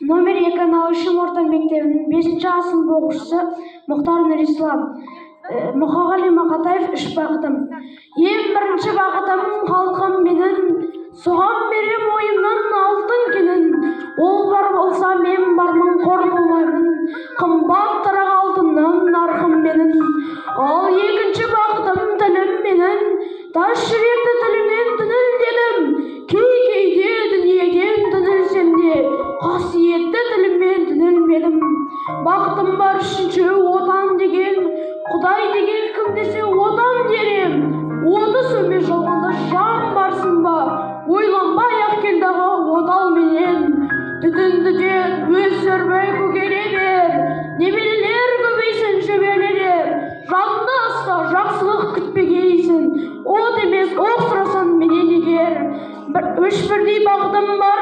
Номер 2 Наушим орта мектебінің 5 А сынып оқушысы Мұхтар Нұрислам. Мұқағали Мақатаев, «Үш бақытым». Ең бірінші бақытым — халқым менің, соған берем ойымның алтын кенін. Ол бар болса, мен бармын, қор болмаймын, қымбаттырақ алтыннан нарқым менің. Ал екінші бақытым — тілім менің, тас жүректі тілімен түңілдедім. Кей кейде дүниеден түңілсем де, қасиетті тіліммен түңілмедім. Бақытым бар үшінші, Отан деген. Құдай деген кім десе, Отан дер ем. Оты сөнбес жалғанда жан барсың ба? Ойланбай ақ кел дағы отал менен. Түтін түтет, өсірмей көгере бер, немерелер көбейсін, шөберелер. Жаныңда ұста, жақсылық күтпегейсің, от емес, оқ сұрасаң менен егер. Бір, үш бірдей бақытым бар.